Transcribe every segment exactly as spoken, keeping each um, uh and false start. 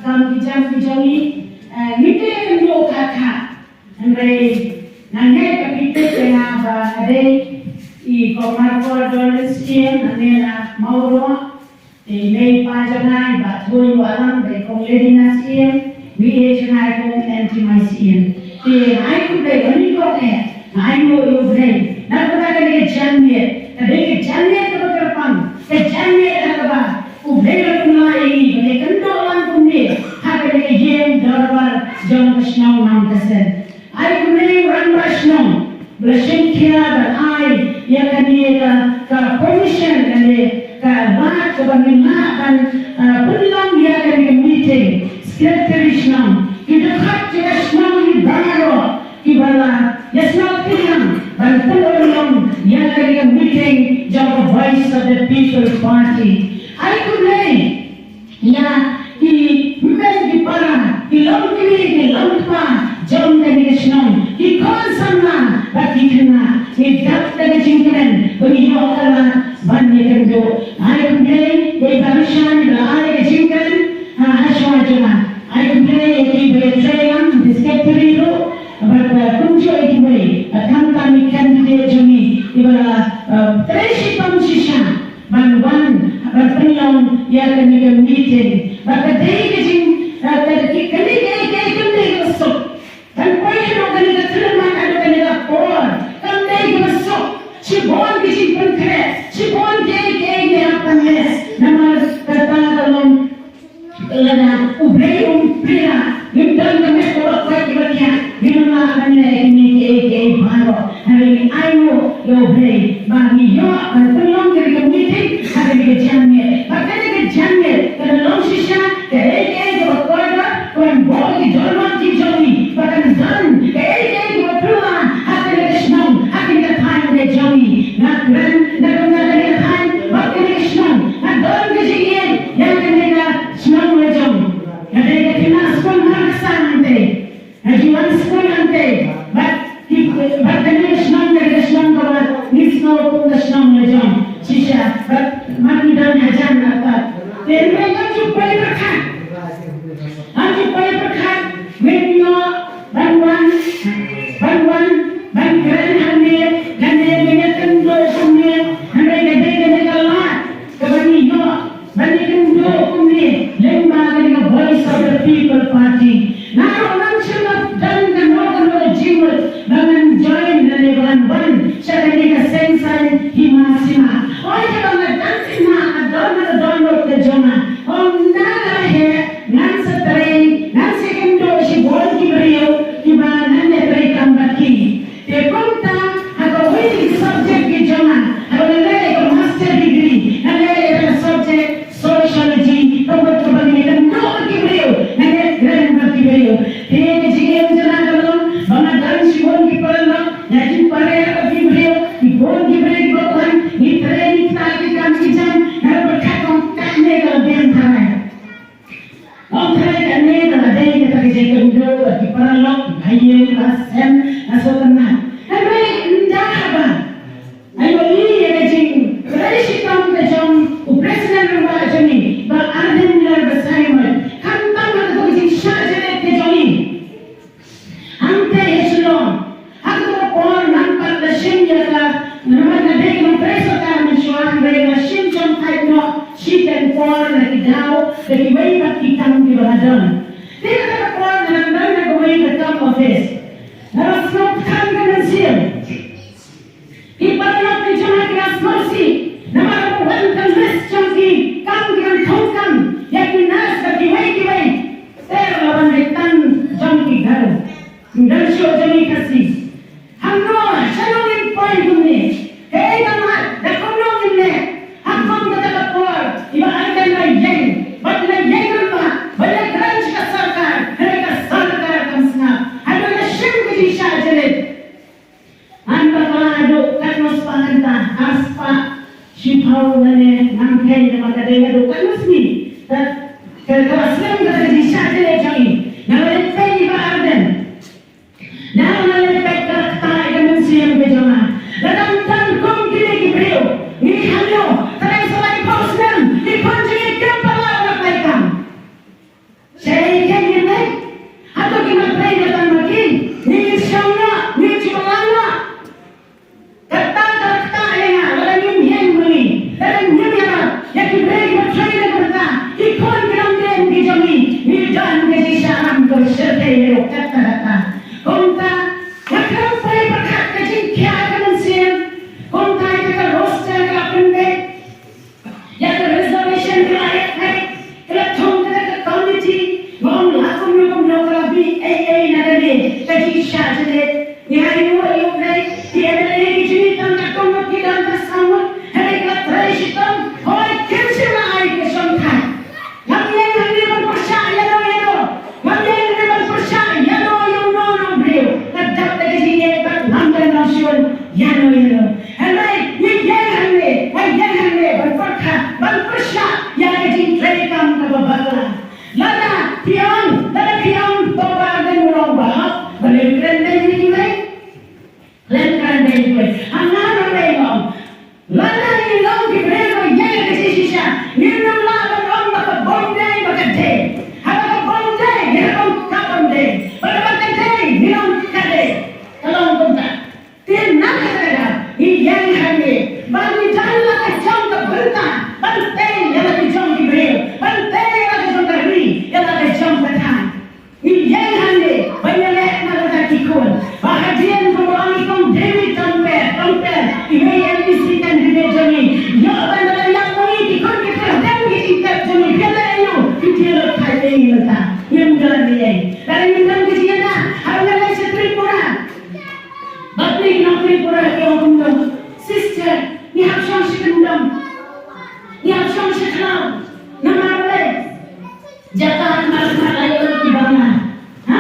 Kam ki jam ki jong ngi, eh, ngi te kan do kha kha. Hynrei nga ngeit ba phi tip ïa nga ba nga dei i Kong Marco Doreen Syiem, nga ne na Mawroh. Te i mei pa jong nga i Bah Thun Wahlang bad i Kong Ledina Syiem, mei jong nga i Kong Antimai Syiem. Te nga ai khublei ïa u nyngkong eh, nga ai nguh ïa U Blei. Namar kane ka janmiet ka dei ka janmiet kaba kyrpang, ka janmiet kaba U Blei u la pynlong ïa ngi ba ngin kynduh lang kumne ha kane ka ïing dorbar jong ka shnong Mawkasem. Ai khublei ïa u rangbah shnong ba la shim khia ban ai ïa kane ka, ka permission, kane ka lad kaba ngin lah ban, ah, pynlong ïa kane ka meeting. Secretary shnong, ki dkhot jong ka shnong, ki baroh kiba la ïasnoh pynlong ban pynurlong ïa kane ka meeting jong ka Voice of the People Party. Ai khublei ïa ki hynmen ki para, ki longkmie ki longkpa jong kane ka shnong, ki khun samla bad ki khynnah. Ngi dap da ka jingkmen ba ngi ïoh ka lad ban ïakynduh. Ai khublei ïa i Bah Rishan ba la ai ka jingkmen ha, ha shuwa jong nga. Ai khublei ïa ki ba ïatrei lang, ki secretary ruh, bad, eh, kumjuh ïa kiwei, eh, khamtam i candidate jong ngi iba la, eh, trei shitom shisha ban wan ban pynlong ïa kane ka meeting. Bad ka dei ka jing, eh, ka, ka, kane ka, ka, ka dei ka suk. Ban poi haduh kane ka tyrma, haduh kane ka por, kam dei kaba suk. Shibun ki jingpynkhreh, shibun kiei kiei ki hap ban leh. Namar kata ka long lada U Blei um plie, ngim don ka met kaba koit kaba khiah, ngim lah ban leh ïa kine kiei kiei baroh. Hynrei ngi ainguh ïa U Blei ba ngi ïoh ban pynlong kane ka meeting ha kane ka janmiet. Bad kane ka janmiet ka la long shisha, kaei kaei kaba kordor, kan bor ki dohnud ki jong ngi, ba kan don kaei kaei kaba pynlong ha kane ka shnong, ha kane ka thaiñ ka jong ngi. Nga kren na ka, na kane ka thaiñ bad kane ka shnong, nga don ka jingïeit ïa kane ka shnong la jong. Nga dei ka khynnah skul Markasang hangtei. Nga ju wan skul hangtei. Bad ki, bad kane ka shnong, kane ka shnong kaba ngi sngew kum ka shnong la jong shisha. Bad ma ngi don hajan artat. Te hynrei ngam ju poi pyrkhat. Ngam ju poi pyrkhat. Ngin ïoh ban wan, ban wan ban kren hangne, lane ngin ïakynduh kumne. Hynrei ka dei kane ka lad kaba ngi ïoh ban ïakynduh kumne lyngba kane ka Voice of the People Party. Nga ruh ngam shym la don kano kano ka jingmut ba ngan join lane ba ngan wan sha kane ka seng saiñ hima sima. Hooid, haba nga dang khynnah nga don ha ka dohnud ka jong nga. Ong na ka la heh ngan sa trei, ngan sa ïakynduh shibun ki briew kiba ngan ïatrei kam bad ki. Te kumta ha kawei ka subject ki jong nga, haba nga leh ka master degree, nga leh ïa ka subject sociology, ka mut kaba ngi kynduh ki briew, nga leh kren bad ki briew. Te ka jingim jong nga ka long ba nga don shibun ki paralok, nga ju pare bad ki briew, ki bun ki briew kiba wan, ngi trei, ngi ktah ki kam ki jam, nga pyrkhat ong kane ka la biang tharai. Ong tharai kane ka la dei kata ka jingkynduh bad ki paralok, ha ïing ha sem, ha sngewtynnat. Hynrei ynda haba nga ïohi ïa ka jingtrei shitom ka jong u President rangbah jong ngi, Bah Ardent Miller Basaiawmoit, khamtam ha kata ka jingshah jingit ka jong ngi. Hangtei ha Shillong. Ha kata ka por ngan pat la shim ïa ka, namar nga dei nongtrei sorkar mynshuwa, hynrei nga shim jong kait noh shiteng por na ki daw da kiwei pat ki kam kiba nga don. Te kata ka por nga dang don ha kawei ka kam office. Nga la sngewthuh ka mynsiem. Ki paralok ki jong nga ki la sngewsih namar ba wan ka list jong ki kam ki dang thung kam ïa ki nurse bad kiwei kiwei. Ter la wan dei tang jong ki Garo. Ym don shuh jong ngi Khasi. Hangno shano ngin poi kumne? Kaei ka mut, da kumno ngin leh? Ha kum kata ka por i Bah Ardent la ïeng bad la ïeng rangbah bad la kren sha ka sorkar, hynrei ka sorkar kam sngap. Haduh la shim ka jingshah jingit. Ngan bakla haduh katno spah kynta, ar spah shiphew lane nangkeiñ, namar ka dei haduh katno sngi. Ka, ka, ka la slem ka jingshah jingit jong ngi. Nga la leit peit ïa i Bah Ardent. Nga la leit peit, ka la ktah ïa ka mynsiem ka jong nga. Lada ym don kum kine ki briew, ngi hangno, tang sa laiphew snem, ki khun jong ngi kim pat lah ban apply kam. Ba ngi don la ka jong ka bynta ban tei ïa la ka jong ki briew, ban tei ïa la ka jong ka ri, ïa la ka jong ka thaiñ. Ngi ïeng hangne ban ïaleh na ka bynta ki khun. Ba hadien ba ong i kong David Tongper, Tongper, iwei i MDC candidate jong ngi, ïoh ban da la ïap ma ngi ki khun ki khyrdem ki jingtep jong ngi, phi ïaleh ïa u, phi ïaleh ïa u, phi ïaleh ïa u. Ngim don ei ei. Lada ngim don ka jingïada, haba ngi leit sha Tripura. Bad ngi ki nong Tripura ki ong kumno, sister, ngi hap shong sha kyndong, ngi hap shong sha khlaw. Namar balei? Jaka khmat khmat la ïoh ki bangla. Ha?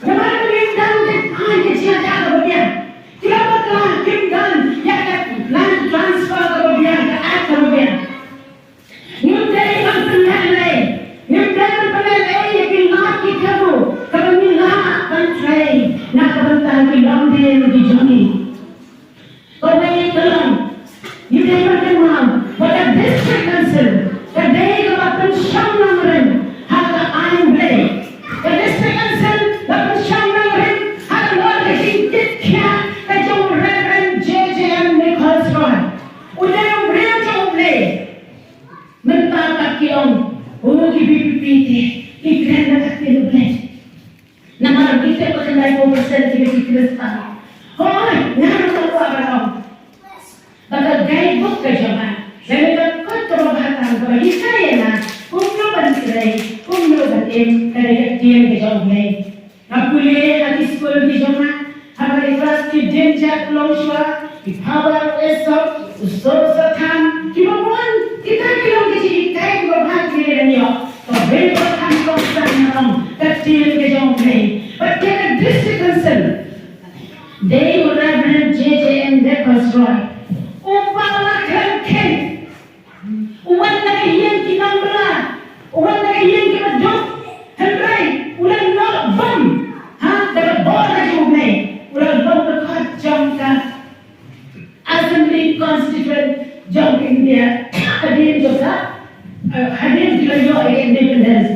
Namar ba ngim don ka, ai, ka jingïada kaba biang. Ki la bakla, kim don ïa ka land transfer kaba biang, ka act kaba biang. Ngim dei ban pynlehnoh ei, ngim dei ban pynlehnoh ei ïa ki lad ki kabu kaba ngi lah ban trei na ka bynta ki longdien ki jong ngi. Kawei ka long, ngi dei ban kynmaw ba ka District Council ka dei kaba pynshong nongrim ha ka aiñ Blei. Ka District Council la pynshong nongrim ha ka lor ka jingkit khiah ka jong u Reverend J J M Nichols Roy. U dei u briew jong U Blei. Mynta pat ki ong, oh, ki VPP te ki kren da ka ktien U Blei. Namar ngi tip ba khyndai phew percent kiba ki Khristan. Hooid, nga ruh nga kwah ban ong ba ka guidebook ka jong nga, lane ka kot kaba bha tam kaba hikai ïa nga kumno ban trei, kumno ban im, ka dei ka ktien ka jong U Blei. Nga pule ha ki skul ki jong nga, haba ki klas ki Jaintia ki long shuwa, ki Phabar, u Esop, u Sor, u Satham, kiba bun, kita ki long ki jinghikai kiba bha kiba ngi dang ïoh. Kawei ka kham kongsan nga ong, ka ktien ka jong U Blei. Bad ka District Council, dei u Reverend J J M Nichols Roy, uba la khlem kheiñ. U wan na ka ïing ki nongbylla, u wan na ka ïing kiba duk, hynrei u la noh bam ha ka bor ka jong U Blei, u la long ka khot jong ka Assembly Constituent jong ka India hadien jong ka, eh, hadien ki la ïoh ïa ka independence.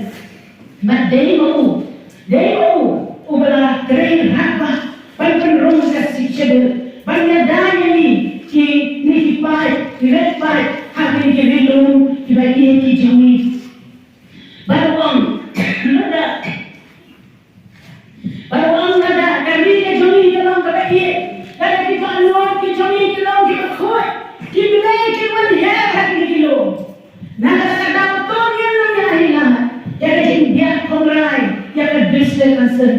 Bad dei ma u, dei ma u, uba la trei radbah ban pynrung ka Sixth Schedule, ban ïada ïa ngi ki, ngi ki paid, ki red paid, ha kine ki ri lum kiba ïeit ki jong ngi. Bad u ong, lada, bad u ong lada ka ri ka jong ngi ka long kaba ïeit, lada ki dohnud ki jong ngi ki long kiba khuid, ki Blei kin wan hiar ha kine ki lum. Na kata ka daw to ngin nang ïa hi la ïa ka jingbiang khongrai ïa ka District Council.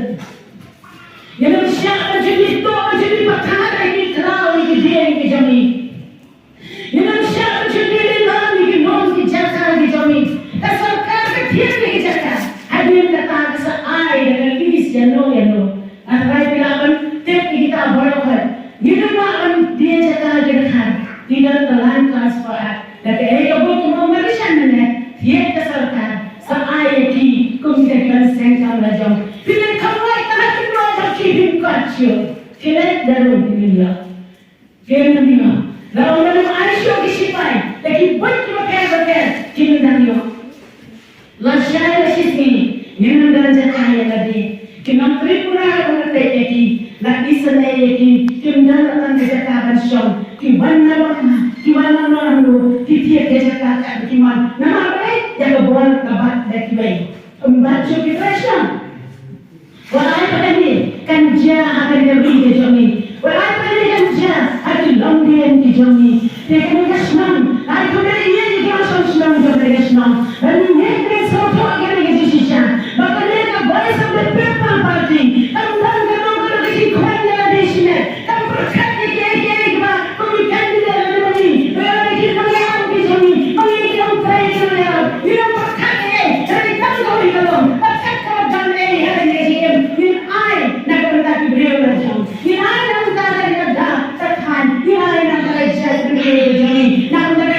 Ngin ym shah ban jubli to ban jubli pathar ïa ki khlaw ïa ki dieng ki jong ngi. Ngin ym shah ban jubli lyngngoh ïa ki lum ki jaka ki jong ngi. Ka sorkar ka thied ïa ki jaka. Hadien kata ka sa ai da ka list ïano ïano. Nga tharai phi lah ban tip ïa kita baroh. Ngi dang lah ban die jaka ki dkhar. Ngi don ka Land Transfer Act. Da kaei ka buit kumba nga ong mynne, thied ka sorkar, sa ai ïa ki kum kita ki ban seng kam la jong. Phi leit khamwai ka ha ki briew jong ki, phim kot shuh. Phi leit da ruh phim ïoh. Phim ïoh. La ong ba ym ai shuh ki shipai da ki buit kiba pher ba pher, kim dang ïoh. Lashai lashisngi ngin ym don jaka ïa lade. Ki nong Tripura ruh nga peit ïa ki, la isynei ïa ki, kim don la tang ka jaka ban shong. Ki wan na Burma, ki wan na Nonamdu, ki thied ka jaka kat ba ki mon. Namar balei? Ïa ka bor ka bat da kiwei. Ym bat shuh ki trei shnong. Wat ai pat kane kan jia ha kane ka ri ka jong ngi. Wat ai pat kane kan jia ha ki longdien ki jong ngi. Te kane ka shnong, ai khublei ïa ki nongshong shnong jong kane ka shnong. Ba ngi ngeit ngeit sngewthuh ïa kane ka jingshisha. Ba kane ka Voice of the People Party kam don ka long ka long ka jingkhwan ïa lade shimet. Kam pyrkhat ïa kiei kiei kiba kum ki candidate lane ma ngi. Ba ïa lade ki nongïalam ki jong ngi. Ma ngi ki nongtrei ki nongïalam. Ngi nym pyrkhat ïa ei. Hynrei tang kawei ka long. Pyrkhat kaba don ei ha kane ka jingim. Ngin ai na ka bynta ki briew la jong. Ngin ai na ka bynta ka ri ka da ka thaiñ. Ngin ai na ka bynta ka jaitbynriew ka jong ngi. Na ka bynta ka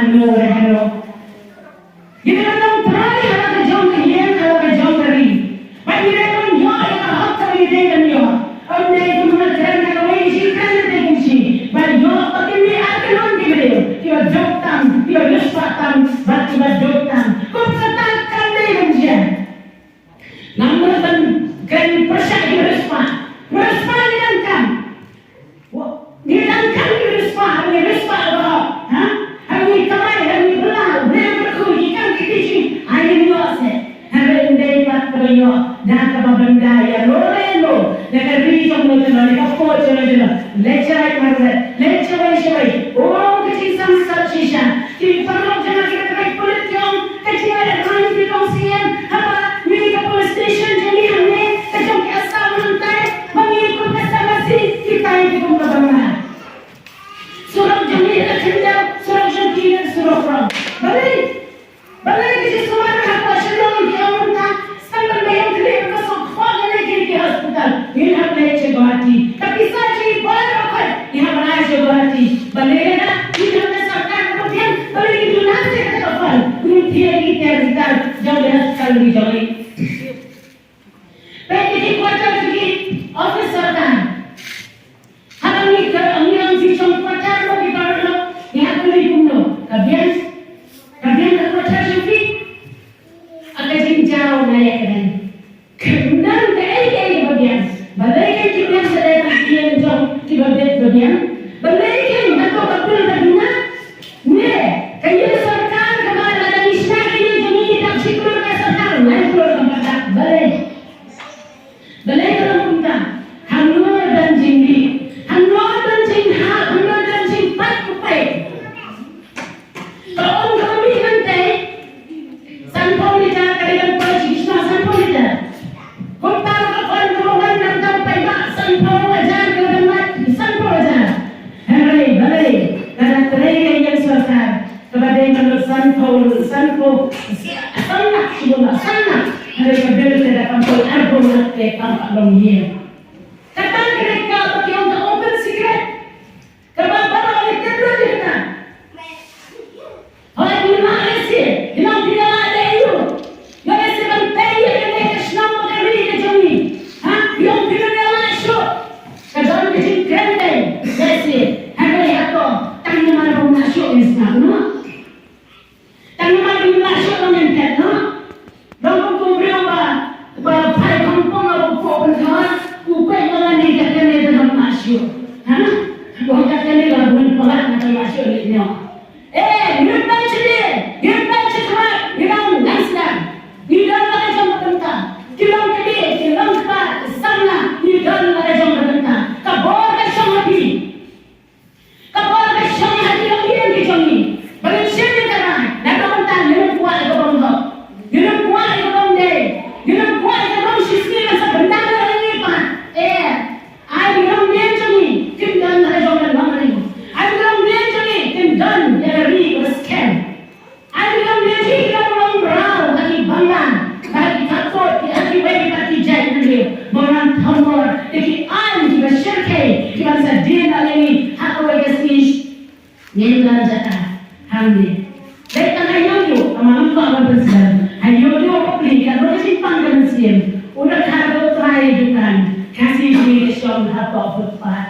Hano re hano. Ngi dei ban long trai ha la ka jong ka ïing, ha la ka jong ka ri. Bad ngi dei ban ïoh ïa ka hok kaba ngi dei ban ïoh. Ym dei kumno kren da kawei ka jingkren da kawei ka jingkren. Bad ïoh ba kin dei ar ka long kiba dei. Kiba duk tam, kiba riewspah tam, bad kiba duk tam. Kumta kam dei ban jia. Namar ban kren pyrshah ïa ki riewspah. Riewspah ngi donkam. Ngi donkam ki riewspah, ngi riewspah ba hok, ha? Ha ngi kamai, ha ngi bela, ne ba khu, ngi kam ki tiji, ai ngi ïoh se. Hynrei ym dei pat kaba ïoh da kaba ban da ïa lore lo, da ka ri jong lo jong lo, da ka port jong lo jong lo. Leit shawei marwet, leit shawei shawei. O ka jingsngewsih shisha. Ki paralok jong nga kiba trei pulit jong ka jingïaid rangbah jong ka sien, haba ngi ka police station jong ngi hangne, ka jong ki Assam hangtai, ba ngi kum ka Assam masi, kita ngi kum ka Bangla. Surok jong ngi ka khyndew, surok jong ki ka surok rong. Balei? Balei ki sumar ha ka Shillong ki ong mynta, Sngewbha ba ïa khlieh ba suk khwa ka leit ki hospital. Ngin hap leit sha Guwahati. Ka pisa jong ngi ba la khot. Ngin hap leit sha Guwahati. Balei lada ngin hap leit sorkar ka pyrthei. Balei ngin duna sha ka fund. Ngin thied ki tiar ki tar jong ki hospital ki jong ngi. Peit ki quarter jong ki office sorkar. Haba ngi ka, ngi ong ngi shong quarter mo ki paralok, ngi hap kylli kumno. Ka biang, ka biang ka quarter jong phi. Ka jingjaw na ïa ka dang. Ym don kaei kaei kaba biang. Balei ki biang sa dei ka ïing jong kiba biang ba biang. Balei ki hato ka bill ka duna. Ne, ka ïing sorkar kaba lada ngi shna ka ïing jong ngi ki dap shi klur ka sorkar, lai klur kam pat dap. Balei. Balei ka long kumta? Hangno don jingmih? Hangno don jinghap? Hangno don jingpait u pait? Ka ong ka mih nangtei. Sanphew litar ka dei ban poi shi kishna sanphew litar. Kumta ka ong ka ong nang tang pait ba sanphew hajar ka dei ban mat sanphew hajar. Hynrei balei ka dang trei ka ïing sorkar. Kaba dei ban lut sanphew, sanphew, san lak shibun, san lak. Hynrei ka bill ka dei sanphew arphew lak te kam pat long ïing. Kata ka dei kaba ki ong ka open secret. Kaba baroh ngi tip lut ïa kata. Hooid ngi lah lehse, ngi long phi lah leh aïu. Ïoh lehse ban peit ïa kane ka shnong ka ri ka jong ngi. Ha, ïoh phi lah leh shuh. Ka don ka jingkren dei lehse. Hynrei hato tang namar ba ngim lah shuh ngin sngap noh. Tang namar ba ngim lah shuh ba ngin phet noh. Long kum u briew ba, ba phai khongpong ha u kpoh pynthor, u peit ma lane ka kane ba ngim lah shuh. Ha? Ba ka kane ba bun palat na ka lah shuh leit noh. Eh, ngim peit sha dien, ngim peit sha khmat, ngi dang nang sdang. Ngi don la ka jong ka bynta. Ki long kdie, ki long kpa, ki samla, ngi don la ka jong ka bynta. Ka bor ka shong ha phi. Ka bor ka shong ha ki longïing ki jong ngi. Ba ngin shim ïa ka rai. Na ka bynta ngin ym kwah ïa ka bym hok. Ngin ym kwah ïa ka bym dei. Ngin ym kwah ïa ka bym shisngi ban sa bynta ïa ngi pat. Eh. Ai ki longdien jong ngi kim don ha ka jong ka nongrim. Ai ki longdien jong ngi kim don ïa ka ri kaba skhem. Ai ki longdien jong ngi ki long mraw ha ki Bangla, ha ki Khatkot, ha kiwei pat ki jait hynriew. Ba ngan thombor ïa ki aiñ kiba shyrkhei kiban sa dien ha ngi ha kawei ka sngi. Ngin don jaka hangne. Dei tang ha ïoh ïoh, ka ma ngam kwah ban pynsngew. Ha ïoh ïoh ka pli, ka long ka jingpang ka mynsiem. U dkhar u trai dukan, Khasi jong ngi ka shong hapoh footpath.